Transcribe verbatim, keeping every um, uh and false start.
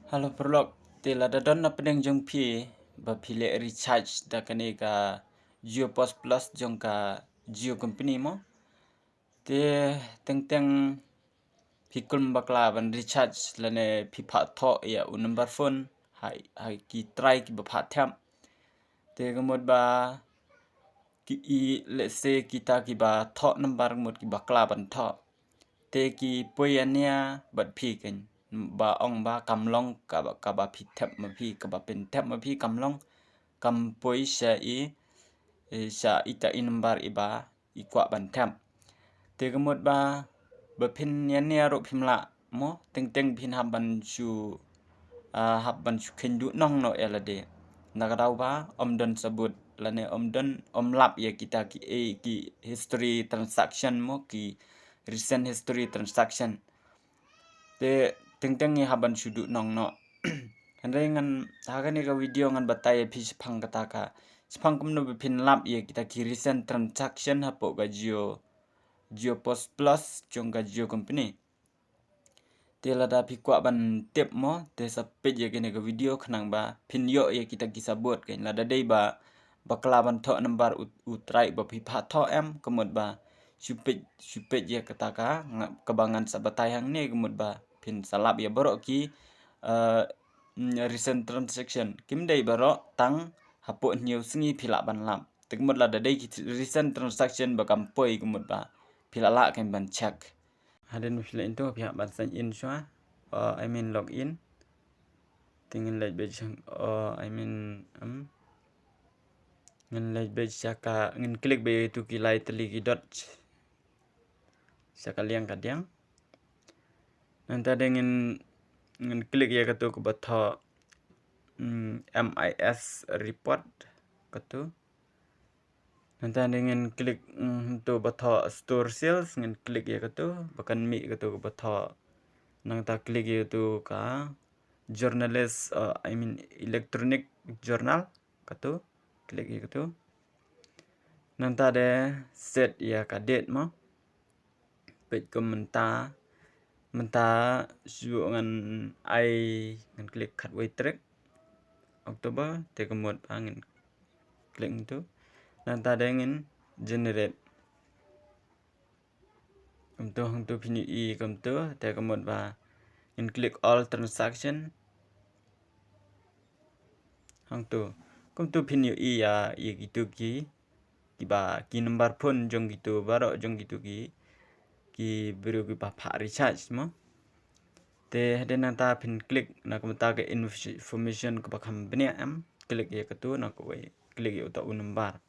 Hello paralok, te lada don na pdeng jong phi ba phi leh recharge da kane ka JioPOS Plus jong ka Jio company mo. Te teng teng phi khlem bakla ban recharge lane phi phah thoh ïa u number phone ha, ha ki trai kiba phah thep. Te ka mut ba ki i, let's say, kita kiba thoh number ka mut kiba kla ban thoh. Te ki poi ania bad phi kein ba ong ba kam long kaba, kaba phi thep ma phi, kaba pynthep ma phi kam long, kam poi sha i, eh, sha ita i number iba i kwah ban thep. Te ka mut ba, ba phin ïania ruh phim lah mo, teng teng phin hap ban shu, ah, hap ban shu kheiñ duhnong noh ïa lade. Na ka daw ba ym don sabut lane ym don, ym lap ïa kita ki, eh, ki history transaction mo, ki recent history transaction. Te teng teng ngi hap ban shu duhnong noh. Hynrei ngan, ha kane ka video ngan batai ïa phi shaphang kata ka, shaphang kumno ba phin lap ïa kita ki recent transaction hapoh ka Jio, JioPOS Plus jong ka Jio company. Te lada phi kwah ban tip mo, te sa peit ïa kane ka video khnang ba phin ïoh ïa kita ki sabut kein. Lada dei ba, ba kla ban thoh number u, u trai ba phi phah thoh em, ka mut ba shu peit, shu peit ïa kata ka, nga, kaba ngan sa batai hangne, ka mut ba phin sa lap ïa baroh ki, eh, mm, recent transaction. Kim dei baroh, tang hapoh hynñiew sngi phi lah ban lap. Te ka mut lada dei ki recent transaction ba kam poi, ka mut ba phi lah lah kein ban check. Hadien ba phi leit into phi hap ban sign in shuwa. Oh, I mean log in. Te ngin leit beit sha, oh, I mean, um, ngin leit beit sha ka, ngin click beit ïa itu ki lai tylli ki dot sha ka liang ka diang. Nangta de ngin, ngin click ïa katu kaba thoh, mm, M I S report katu. Nangta de ngin click, mm, tu ba thoh store sales, ngin click ïa katu, ba kan mih katu kaba thoh. Nangta click ïa katu ka journalist, uh, I mean electronic journal katu, click ïa katu. Nangta de set ïa ka date mo. Peit kum mynta, mynta shu ngan ai, ngan click khatwei tarik October, te ka mut ba ngin click tu. Nangta de ngin generate. Kumtu, hangtu phin ïohi kumtu, te ka mut ba ngin click all transaction. Hangtu, kumtu phin ïohi ïa, ïa kitu ki, kiba, ki number phone jong kitu baroh jong kitu ki, ki briew kiba phah recharge mo. Te hadien nangta phin click na kumta ka information kaba kham bniah em, click ïa katu na kawei, click ïa uta u number.